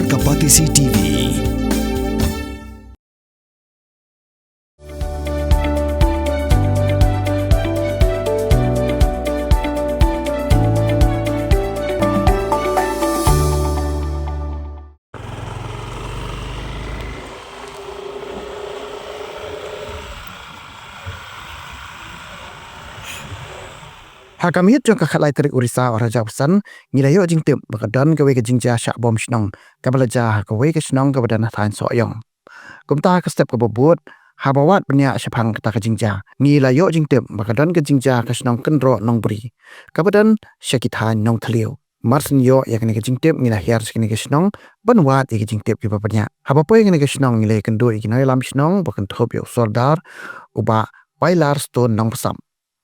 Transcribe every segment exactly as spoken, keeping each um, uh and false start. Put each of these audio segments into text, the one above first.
Kapatisi T V. Ha ka miet jong ka khatlai tarik u Risaw arhajar arphew san, ngi la ïoh jingtip ba ka don kawei ka jingjia shah bom shnong kaba la jia ha kawei ka shnong kaba don ha thaiñ Sohiong. Kumta ha ka step kaba bud, haba wad bniah shaphang kata ka jingjia, ngi la ïoh jingtip ba ka don ka jingjia ha ka shnong Kynroh Nongbri, kaba don sha ki thaiñ Nongthliew. Mar shen ïoh ïa kane ka jingtip, ngi la hiar sha kane ka shnong ban wad ïa ki jingtip kiba bniah. Haba poi ha kane ka shnong, ngi la ïakynduh ïa ki nongïalam shnong, ba kynthup ïa u Sordar u Bah Pailar Stone Nongpynsap,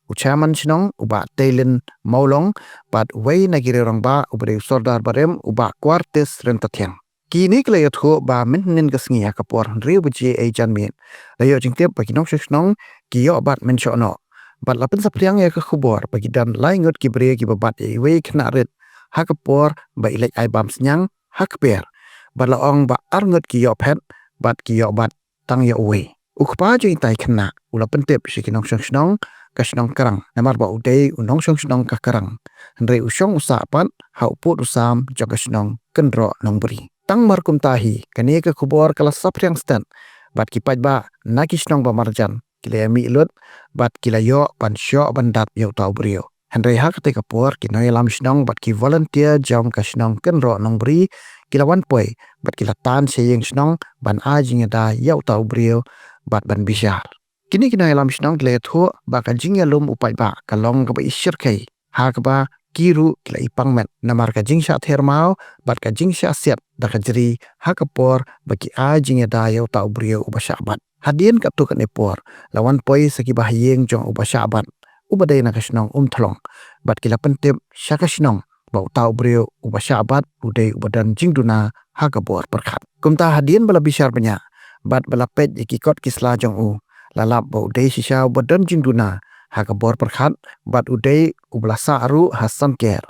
u Chairman shnong u Bah Teilin Mawlong, bad wei na ki rangbah, uba dei u Sordar barim u Bah Quartis Ryntathiang. Kine ki la ïathuh ba mynhynnin ka sngi ha ka por hynriew baje ei janmiet, la ïoh jingtip ba ki nongshong shnong ki ïoh bat mynshoh noh. Bad la pynsaphriang ïa ka khubor ba ki don lai ngut ki briew kiba bat ïa iwei i khynnah rit ha ka por ba i leit ai bam sniang ha kper. Bad la ong ba ar ngut ki ïoh phet, bad ki ïoh bat tang ïa uwei. U kpa jong itai i khynnah u la pyntip sha ki nongshong shnong ka shnong Krang, namar ba u dei u nongshong shnong ka Krang, hynrei u shong u sah pat ha u pud u sam jong ka shnong Kynroh Nongbri. Tang mar kumta hi, kane ka khubor ka la saphriang stet, bad ki paidbah na ki shnong ba marjan ki la ïamih lut, bad ki la ïoh ban shoh ban dap ïa uta u briew. Hynrei ha katei ka por, ki nongïalam shnong bad ki volunteer jong ka shnong Kynroh Nongbri ki la wan poi, bad ki la tan sha ïing shnong ban ai jingïada ïa uta u briew, bad ban bishar. Kine ki nongïalam shnong ki la ïathuh ba ka jingïalum u paidbah ka long kaba i shyrkhei, ha kaba ki ruh ki la i pang met namar ka jingshah ther maw bad ka jingshah siat da ka jri ha ka por ba ki ai jingïada ïa uta u briew uba shah bat. Hadien katto katne por, la wan poi sa ki bahaïing jong uba shah bat, uba dei na ka shnong Umthlong, bad ki la pyntip sha ka shnong ba uta u briew uba shah bat u dei uba don jingduna ha ka bor pyrkhat. Kumta hadien ba la bishar bniah, bad ba la peit ïa ki kot ki sla jong u, la lap ba u dei shisha uba don jingduna ha ka bor pyrkhat, bad u dei uba la sah ruh ha san ker.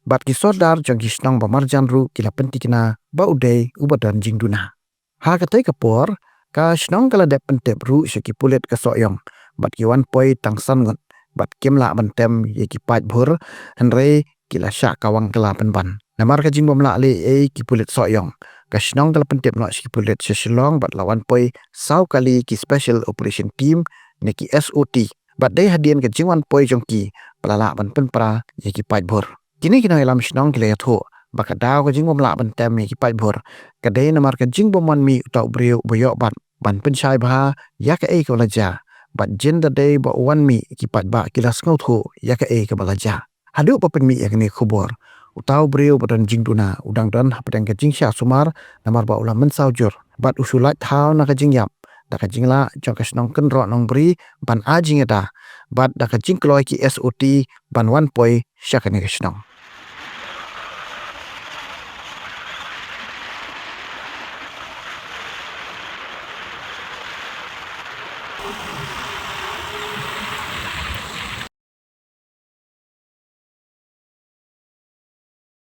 Bad ki sordar jong ki shnong ba marjan ruh ki la pynthikna ba u dei uba don jingduna. Ha katei ka por, ka shnong ka la dep pyntip ruh sha ki pulit ka Sohiong, bad ki wan poi tang san ngut, bad kim lah ban tem ïa ki paidbah, hynrei ki la shah kawang kylla pynban. Namar ka jingbym lah leh ei ki pulit Sohiong, ka shnong ka la pyntip noh sha ki pulit sha Shillong, bad la wan poi saw kali ki Special Operation Team ne ki S O T. Bad dei hadien ka jingwan poi jong ki ba la lah ban pynpra ïa ki paidbah. Kine ki nongïalam shnong ki la ïathuh ba ka daw ka jingbym lah ban tem ïa ki paidbah ka dei namar ka jingbym wan mih uta u briew uba ïoh bat ban pynshai bha ïa kaei kaba la jia. Bad jin da dei ba u wan mih, ki paidbah ki la sngewthuh ïa kaei kaba la jia. Haduh ba pynmih ïa kane ka khubor, uta u briew ba don jingduna u dang don hapdeng ka jingshah sumar, namar ba u la mynsaw jur, bad u shu lait thaw na ka jingïap da ka jinglah jong ka shnong Kynroh Nongbri ban ai jingïada, bad da ka jingkloi ki S O T ban wan poi sha kane ka shnong.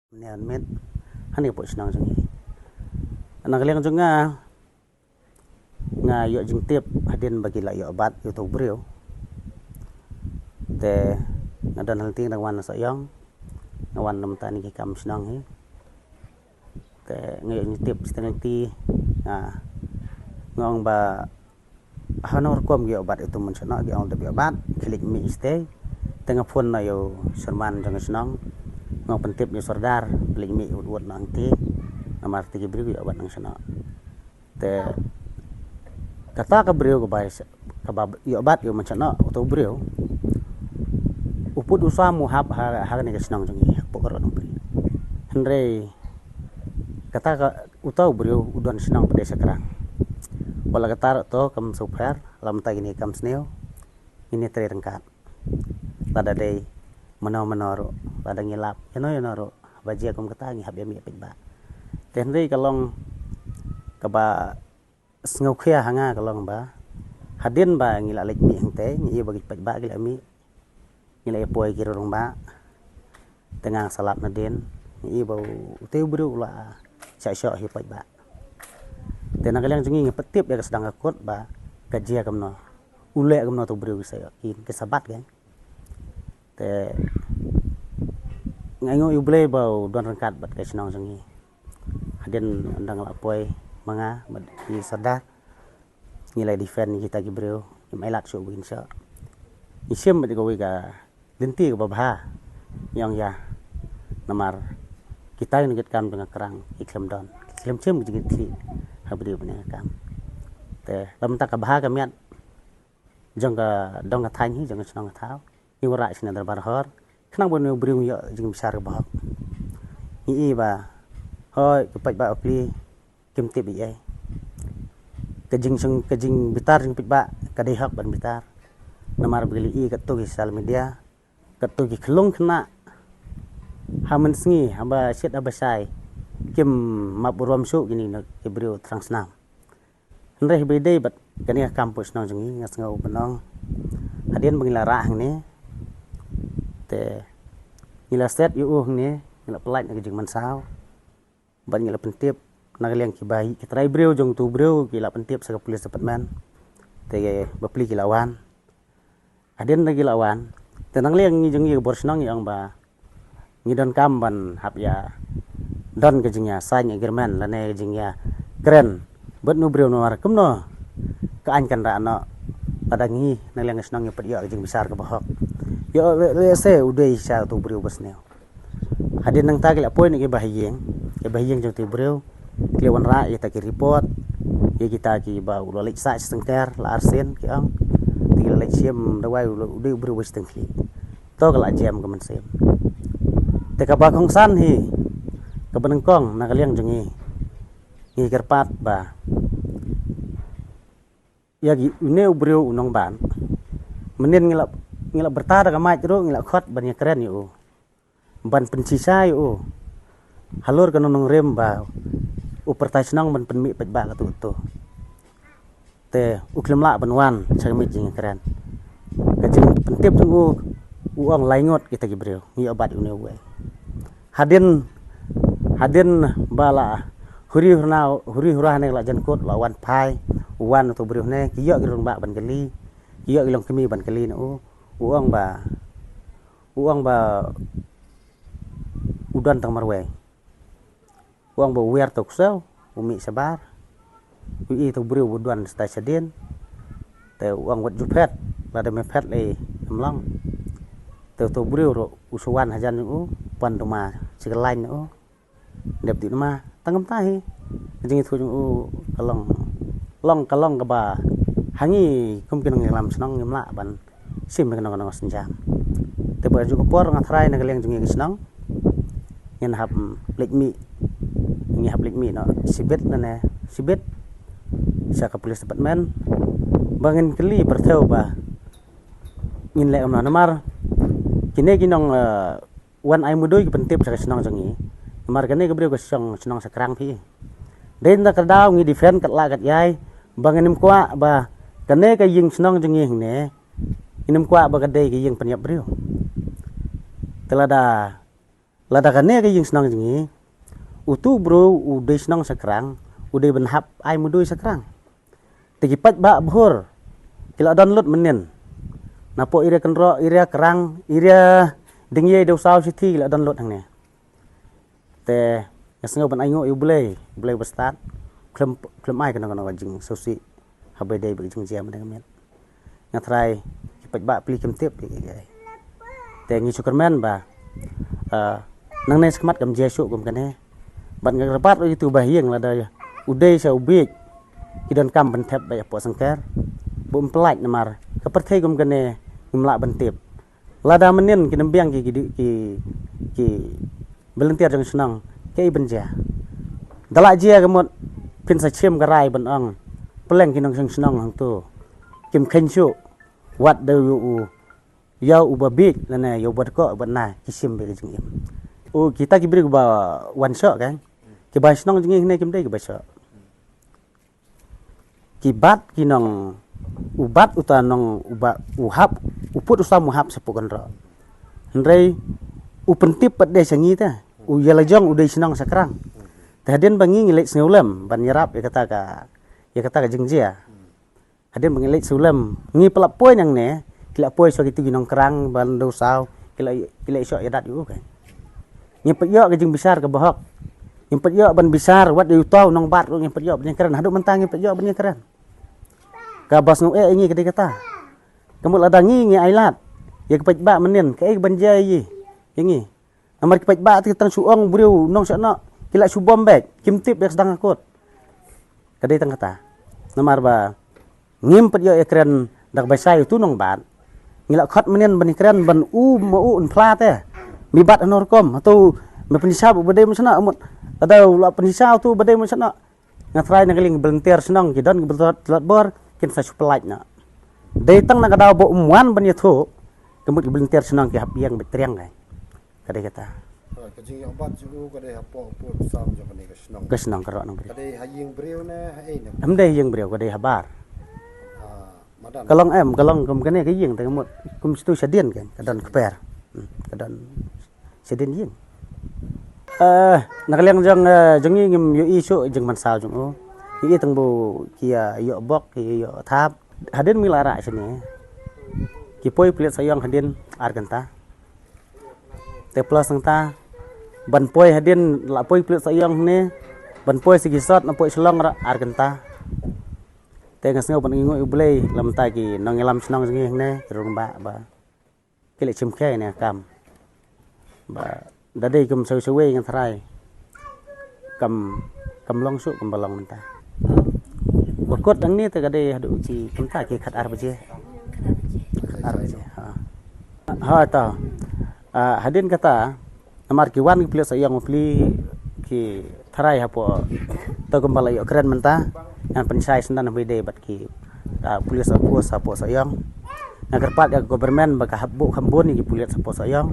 Mynne mynmiet, ha kane ka pud shnong jong ngi. Na ka liang jong nga, nga ïoh jingtip hadien ba ki la ïoh bat ïa uto u briew. Te nga don ha lynti, nga dang wan na Sohiong, nga wan na mynta kine ki kam shnong hi. Te nga ïoh jingtip shatei na lynti, nga, nga ong ba ha nong rukom ki ïoh bat ïa uto u mynshoh noh, ki ong dep ïoh bat, ki leit mih shatei. Te nga phone noh ïa u sherman jong ka shnong, nga ong pyntip ïa u sordar, ki leit mih wut wut noh hangtei, namar te ki briew ki ïoh bat mynshoh noh. Te kata ka briew kaba, kaba ïoh bat ïa u mynshoh noh, uto u briew, u pud u sam u hap ha, ha kane ka shnong jong ngi, ha ka pud Kynroh Nongbri. Hynrei kata ka, uto u briew u don shnong pat de sha Krang. Wat la katta ruh to kam sngewpher, la mynta kine kam sniew, kine trei ryngkat. Lada dei mano mano ruh, lada ngi lap ïano ïano ruh, ba jia kum kata ngi hap ïa mih peit ba. Te hynrei ka long kaba sngewkhia ha nga ka long ba hadien ba ngi la leit mih hangtei, ngi ïohi ba ki paidbah ki la mih, ngi la ïa poi ki rangbah. Te nga sa lap nadien, ngi ïohi ba u, utei u briew u la shah shoh hi paidbah. Te na ka liang jong ngi ngi pyntip ïa ka sdang ka kut ba ka jia kumno, u leh kumno utu u briew ki sa ïoh ki, ki sa bat ka. Te nga ainguh ïa U Blei ba u don ryngkat bad ka shnong jong ngi. Hadien ynda nga la poi ma nga bad ki sordar, ngi la defend ïa kita ki briew, ngim ailad shuh ba kin shoh. Ngi shim bad kawei ka lynti kaba bha, ngi ong ïa, namar kita ki nongkitkam jong ka Krang ki khlem don, ki khlem shim ka jingkitkhlieh ha ba dei ban ïa ka kam. Te la mynta ka bha ka miat jong ka dong ka thaiñ hi, jong ka shnong ka thaw, ngi wanrah shane ha dorbar hor khnang ba une u briew un ïoh jingbishar kaba hok. Ngi i ba hooid ki paidbah bapli kim tip ei ei. Ka jingshong, ka jingbitar jingpaidbah ka dei hok ban bitar. Namar ba ngi la i katto ki social media, katto ki khyllung khynnah ha mynsngi, haba shit haba shai, kim map burom shuh kine ki briew thrang snam. Hynrei haba ïadei bad kane ka kam hapoh shnong jong ngi, nga sngew ban ong, hadien ba ngi la rah hangne, te ngi la set ïa u hangne, ngi la pyllait na ka jingmynsaw bad ngi la pyntip na ka liang kiba, ki trai briew jong utu u briew ki la pyntip sha ka police department. Te bapli ki la wan. Hadien ba ki la wan, te na ka liang ngi jong ngi ka bor shnong ngi ong ba ngi donkam ban hap ïa don ka jingïa sign agreement lane ka jingïa kren bad une u briew, namar kumno ka aiñ kan rah noh lada ngi na ka liang ka shnong ngi pat ïoh ka jingbishar kaba hok. Ïoh leh, leh se u dei shisha utu u briew ba sniew. Hadien nangta ki la poi na kiba ha ïing, kiba ha ïing jong utu u briew, ki la wanrah ïa kita ki report ïa kita kiba u la leit sah shi tyngker la arsien, ki ong, te ki la leit shim dawai, u la, u dei u briew ba shiteng khlieh. To ka la jem ka mynsiem. Te kaba kongsan hi, kaba nyngkong na ka liang jong ngi, ngi kyrpad ba ïa ki, une u briew u nongbad, mynnin ngi la, ngi la byrta da ka mic ruh, ngi la khot ban ïakren ïa u, ban pynshisha ïa u halor ka nongnongrim ba u pyrta shnong ban pynmih paidbah katto katto. Te u khlem lah ban wan sha ka miet jingïakren. Ka jingpyntip jong u, u ong lai ngut kita ki briew, ngi ïoh bat ïa une uwei. Hadien, hadien ba la huri hura, huri hura ne la jan kut, la wan phai, u wan utu u briew ne, ki ïoh ki rangbah ban kylli, ki ïoh ki longkmie ban kylli na u, u ong ba, u ong ba u don tang marwei. U ong ba u wer ta u ksew, u mih shabar, u ïohi utu u briew ba u don shatai shadien. Te u ong wat ju phet, lada me phet lei em long. Te utu u briew ruh u shu wan hajan jong u, pan duma shi kyllain na u. Dep dih duma, tang kumta hi ka jingïathuh jong u ka long, long ka long kaba ha ngi kum ki nongïalam shnong ngim lah ban shim ïa kano kano ka sienjam. Te ba ju ka por nga tharai na ka liang jong ngi ki shnong ngin hap leit mih, ngi hap leit mih noh shibit, nane shibit sha ka police department ba ngin kylli pyrthew ba ngin leh kumno, namar kine ki nong, eh, wan ai mudui ki pyntip sha ka shnong jong ngi. Namar kane ka briew ka shong shnong Sakrang phi. Dei na ka daw ngi defend kat la kat ïai ba ngin ym kwah ba kane ka ïing shnong jong ngi hangne, ngin ym kwah ba ka dei ka ïing pynïap briew. Te lada, lada kane ka ïing shnong jong ngi, utu u briew u dei shnong Sakrang, u dei ban hap ai mudui Sakrang. Te ki paidbah Bhur ki la don lut mynnin, napoh area Kynroh, area Krang, area Dingïei, Dewsaw, Shithi, ki la don lut hangne. Te nga sngew ban ainguh ïa U Blei, U Blei ba stad, khlem, khlem ai kano kano ka jingsngewsih haba ïadei bad ka jingjia mynne ka miet. Nga tharai ki paidbah pli kim tip ïa kiei kiei. Te ngi shu kyrmen ba, ah, nangne shakhmat kam jia shuh kum kane. Bad nga kyrpad ruh ïa utu u bah ïing, lada u dei sha u bieit, ki donkam ban thep beit hapoh syngker, ba um pyllait, namar ka pyrthei kum kane ngim lah ban tip. Lada mynnin kin ym biang ki, ki, ki, ki volunteer jong shnong, kaei ban jia? Da lah jia ka mut phin sa shim ka rai ban ong, pylleng ki nongshong shnong hangto kim kheiñ shuh, wat da ïa u, ïa u ba bieit lane ïa u ba dkoh bad na ki shim beit ka jingim. U, kita ki briew kiba wan shoh, kan, kiba shnong jong ngi hangne kim dei kiba shoh. Ki bat ki nong, u bat uta nong, u ba, u hap, u put u sam u hap shapoh Kynroh. Hynrei u pyntip pat de sha ngi te, u ïa la jong u dei shnong Sakrang. Te hadien ba ngi ngi leit sngewlem ban ïarap ïa kata ka, ïa kata ka jingjia. Hadien ba ngi leit sngewlem, ngi pynlap poi nangne, ki la poi sha kitu ki nongkrang ban dewsaw, ki la, ki la ïoh ïadat ïa u ka. Ngi pat ïoh ka jingbishar ka bahok. Ngi pat ïoh ban bishar wat ïa uto u nongbad ruh ngi pat ïoh ban ïakren, haduh mynta ngi pat ïoh ban ïakren. Ka ba sngew eh ïa ngi ka dei kata. Ka mut lada ngi ngi ailad ïa ka paidbah mynnin, kaei ban jia ïa ngi. Namar ki paidbah te tang shu ong briew nong sha noh, ki la shu bom beit, kim tip ïa ka sdang ka kut. Ka dei tang kata. Namar ba ngim pat ïoh ïakren da kaba shai utu u nongbad. Ngi la khot mynnin ban ïakren ban u ma u un phla te. Mi bat hano rukom, hato me pynshai ba dei ma sha noh, mut. Lada u la pynshai utu ba dei ma sha noh. Nga tharai na ka liang ki volunteer shnong ki don ki volunteer tlot bor, kin sa shu pynlait noh. Dei tang na ka daw ba um wan ban ïathuh, ka mut ki volunteer shnong ki hap ïeng beit triang kai. Ka dei kata. Ha, ka jingïoh bat jong u ka dei hapoh u pud sam jong kane ka shnong. Ka shnong Karwah Nongbriew. Ka dei ha ïing briew ne ha ei ne? Em dei ha ïing briew, ka dei habar. Ha, madan. Ka long em, ka long kum kane ka ïing te ka mut kum stu shadien kan, ka don kper. Hmm, ka don shadien ïing. Eh, na ka liang jong, eh, jong ngi ngim ïohi shuh jingmynsaw jong u. Ngi i tang ba ki ïa ïoh bok, ki ïa ïoh thap. Hadien mi la rah shane. Ki poi pulit Sohiong hadien ar kynta. Te plus nangta ban poi hadien la poi pulit Sohiong hangne. Ban poi sa ki sot na poi Shillong ruh ar kynta. Te nga sngew ban ïnguh ïa U Blei lymda ki nongïalam shnong jong ngi hangne, ki rangbah ba ki la shim khia ïa kane ka kam. Ba da dei kum sawei sawei nga tharai kam, kam long shuh kum ba long mynta. Ba kut hangne te ka dei haduh ki kumta ki khat ar baje. Khat ar baje. Ha. Ha ta. Ah, hadien kata, namar ki wan ki pulit Sohiong, u pli ki tharai hapoh. To kumba la ïoh kren mynta, ngan pynshai sngewbha na bide bad ki, ah, pulit hapoh, hapoh Sohiong. Nga kyrpad ïa ka government ba ka hap buh kham bun ïa ki pulit hapoh Sohiong.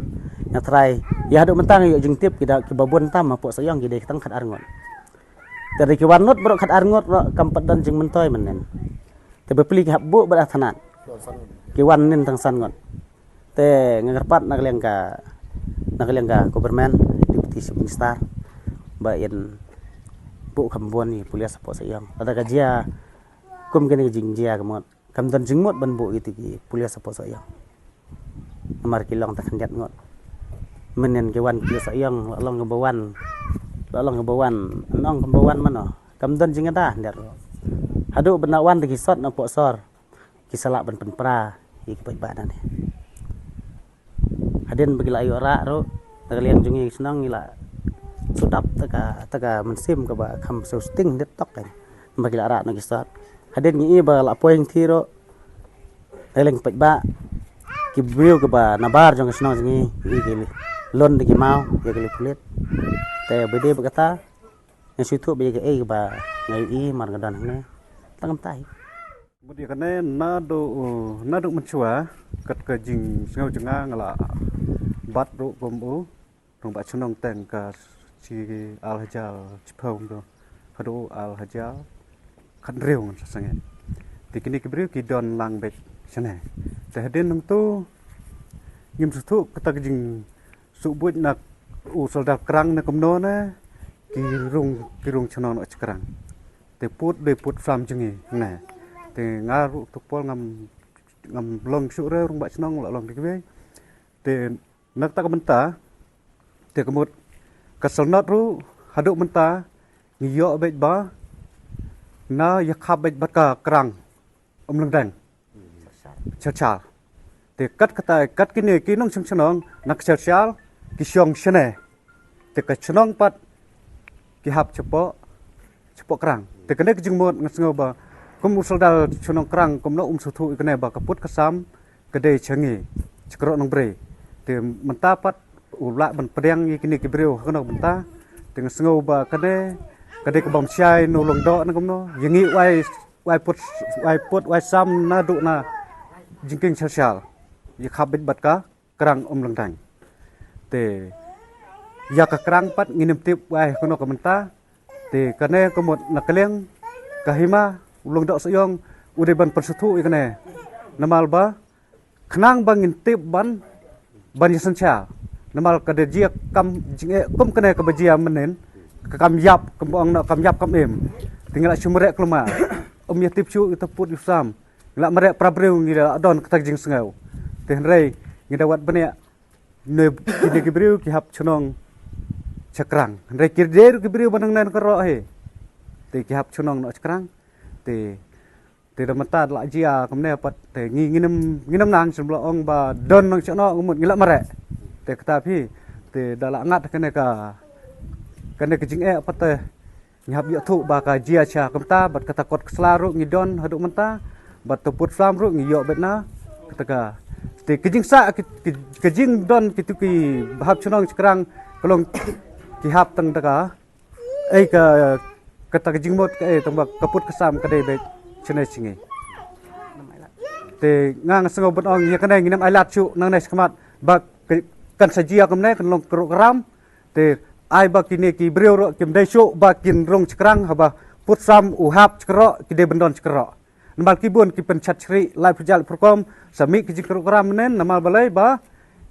Nga tharai ïa haduh mynta nga ïoh jingtip ki da kiba bun tam hapoh Sohiong ki dei tang khat ar ngut. Te da ki wan lut baroh khat ar ngut ruh kam pat don jingmyntoi mynnin. Te ba pli ki hap buh bad arthanat. Ki wan mynnin tang san ngut. Te nga kyrpad na ka liang ka, na ka liang ka government, Deputy Chief Minister, ba in buh kham bun ïa ki pulit hapoh Sohiong. Lada ka jia kum kane ka jingjia ka mut, kam don jingmut ban buh ïa ki pulit hapoh Sohiong. Namar ki long tang khyndiat ngut. Mynnin ki wan ki pulit Sohiong, la long kaba wan, la long kaba wan, nong kaba wan mano. Kam don jingada khyndiat. Haduh ban da wan da ki sot na poh sor. Ki sa lah ban pynpra ïa ki paidbah nangne. Hadien ba ki la ïoh rah ruh, na ka liang jong ngi shnong ngi la shu dap ta ka, ta ka mynsiem kaba kham shu sting dit tok kan. Ba ki la rah na ki sot. Hadien ngi i ba la poi ngi ruh, na ka liang paidbah, ki briew kiba nabar jong ka shnong jong ngi, ngi i ki lun da ki maw ïa ki pulit. Te ba dei ba kata, nga shu ïathuh ba ïa kaei kaba nga ïohi mar nga don hangne. Tang kumta hi. Mut ïa kane naduh, naduh mynshuwa, kat ka jingsngew jong nga nga la bat ruh kum u rangbah shnong teng ka shi ar hajar shiphew kumto haduh ar hajar khathynriew ngan sa sangeh. Te kine ki briew ki don lang beit shane. Te hadien nangto ngim sngewthuh kata ka jing shu buit na u sordar Krang ne kumno ne, ki rung, ki rung shnong na Krang. Te pud dei pud sam jong ngi ne. Te nga ruh tu ka por ngam, ngam long shuh re rangbah shnong, la long kiwei. Te na kata ka bynta, te ka mut ka Sylnot ruh haduh mynta ngi ïoh beit ba na ïakhap beit bad ka Krang Umlyngdeng. Sharshar. Te kat kata, kat kine ki nongshong shnong na ka Sharshar ki shong shane. Te ka shnong pat ki hap shapoh, shapoh Krang. Te kane ka jingmut nga sngew ba kum u sordar shnong Krang kumno um sngewthuh ïa kane ba ka pud ka sam ka dei sha ngi, sha Karwah Nongbrei. Te mynta pat u lah ban pdiang ïa kine ki briew ha kano ka bynta. Te nga sngew ba kane ka dei ka bym shai na u Lyngdoh ne kumno. Ïa ngi u ai, u ai pud, u ai pud, u ai sam naduh na jingkieng Sharshar. Ïakhap beit bad ka Krang Umlyngdeng. Te ïa ka Krang pat ngim tip u ai ha kano ka bynta. Te kane ka mut na ka liang ka hima u Lyngdoh Sohiong u dei ban pynsngewthuh ïa kane. Namar ba khnang ba ngin tip ban, ban ïasynshar. Namar ka da jia kam jingeh kum kane kaba jia mynnin. ka kam ïap, kam ong noh kam ïap kam im. Te ngi la shu mareh kulmar. Um ïa tip shuh ïa uta u pud u sam. Ngi la mareh para briew ngi la don kata ka jingsngew. Te hynrei ngi da wad bniah. Kine ki briew ki hap shnong sha Krang. Hynrei ki dei ruh ki briew ba nangne na Kynroh hi. Te ki hap shnong noh sha Krang. Te Te da mynta da la jia kumne pat te ngi ngin ym, ngin ym nang shen ba la ong ba don nang shen noh ka mut ngi la mareh. Te kata phi te da la ngat kane ka, kane ka jingeh pat te ngi hap ïathuh ba ka jia sha kumta bad kata kot ka sla ruh ngi don haduh mynta bad te pud slam ruh ngi ïoh beit na kata ka. Te ka jingsah ka, ka, ka jingdon kitu ki hap shnong sha Krang ka long ki hap tang da ka Ei ka, kata ka jingmut ka ei tang ba ka pud ka sam ka dei beit shane sha ngi. Te nga nga sngew ban ong ïa kane ngin ym ailad shuh nangne shakhmat ba ka, kan sa jia kumne kan long kyrwoh kram. Te ai ba kine ki briew ruh kim dei shuh ba kin rung sha Krang haba pud sam u hap sha Kynroh ki dei ban don sha Kynroh. Namar ki bun ki pynshad shrieh lai pyrjah lai pyrkom sa mih ki jingkyrwoh kram mynnin namar balei ba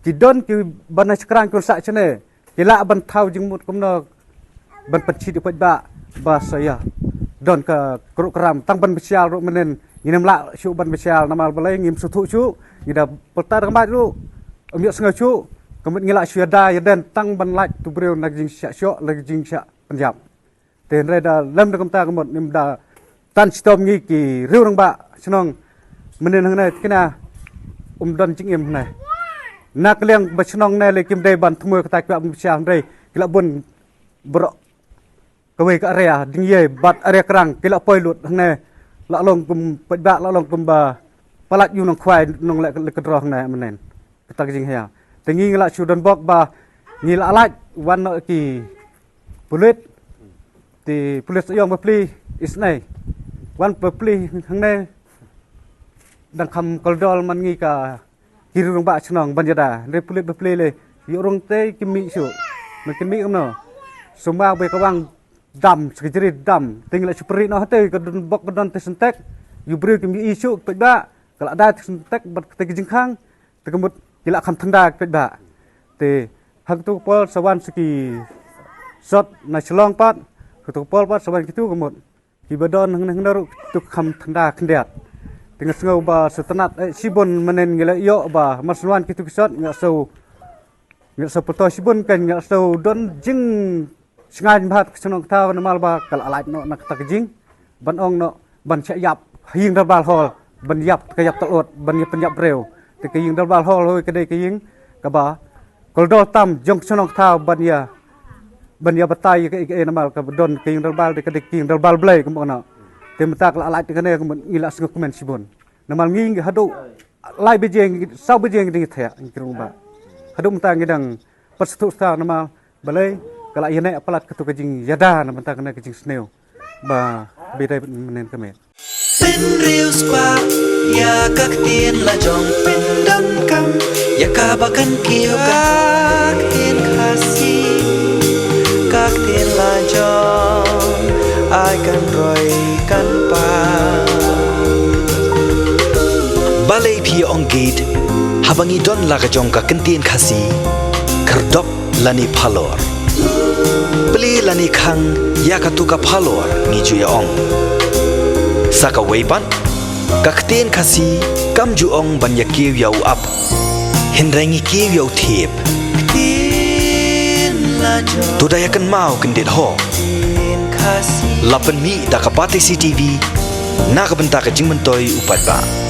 ki don ki ban sha Krang ki sah shane. Ki lah ban thaw jingmut kumno ban pynshit ïa u paidbah ba sa ïa don ka kyrwoh kram tang ban bishar ruh mynnin ngin ym lah shuh ban bishar namar balei ngim sngewthuh shuh ngi da pyrta da ka mic ruh ym ïohsngew shuh ka mut ngi lah shuh ïada ïaden tang ban lait tu briew na ka jingshah shoh na ka jingshah pynjam. Te hynrei da lem da kumta ka mut ngim da tan shitom ngi ki riew rangbah shnong mynnin hangne te kine um don jingim hangne. Na ka liang ba shnong ne lei kim dei ban thmu kata ki ba bishar hynrei ki la bun baroh kawei ka area Dingïei bad area Krang ki la poi lut hangne la long kum paidbah la long kum ba palat ïa u nongkhwai nongleh ka dro hangne mynnin. Kata ka jinghiar te ngi ngi la shu don bok ba ngi la lait wan noh ki pulit. Te pulit sa ïong bapli isnei wan bapli hangne dang kham kordor man ngi ka ki riew rangbah shnong ban ïada hynrei pulit bapli lei ïoh rung te ki mih shuh. Na ki mih kumno sumar ba ka wang dam sa ka jri dam te ngi la shu pyrih noh te ka don bok ka don te syntek ïa u briew ki mih shuh paidbah ka la dai te syntek bad te ka jingkhang. Te ka mut ki la kham thanda ki paidbah. Te ha katu ka por sa wan sa ki sot na Shillong pat ha katu ka por pat sa wan kitu ka mut ki ba don hangne hangne ruh kitu kham thanda khyndiat. Te nga sngew ba sa tnat eh shibun mynnin ngi la ïoh ba mar sa wan kitu ki sot nga sngew nga sngew pyrto shibun kan nga sngew don jing Sngewbha ka shnong ka thaw namar ba ka la lait noh na kata ka jing ban ong noh ban shah ïap ha ïing dorbar hall ban ïap ka ïap talot ban ïa pynïap briew. Te ka ïing dorbar hall hoi ka dei ka ïing kaba kordor tam jong ka shnong ka thaw ban ïa ban ïa batai ïa ka ïa ka namar ka don ka ïing dorbar dei ka dei ka ïing dorbar Blei kumno. Te mynta ka la lait kane ka ngi la sngewkmen shibun. Namar ngi haduh lai baje ngi saw baje ngi ding theh ngi krung ba. Haduh mynta ngi dang pat satu sa namar Balei ka la ïa neh palat katu ka jingïada na bynta kane ka jingsniew ba bidai mynnin ka met. Pynriewspah ïa ka ktien la jong pyndonkam ïa kaba kan kiew ka ktien Khasi ka ktien la jong ai kan roi kan pa. Balei phi ong gate haba ngi don la ka jong ka ktien Khasi khyrdop lane phalor. Plie lane khang ïa katu ka phalor ngi ju ïa ong. Sa kawei pat ka ktien Khasi kam ju ong ban ïa kiew ïa u ap. Hynrei ngi kiew ïa u thiep. To da ïa kynmaw kyndit ho. La pynmih da ka Batesi TV na ka bynta ka jingmyntoi u paidbah.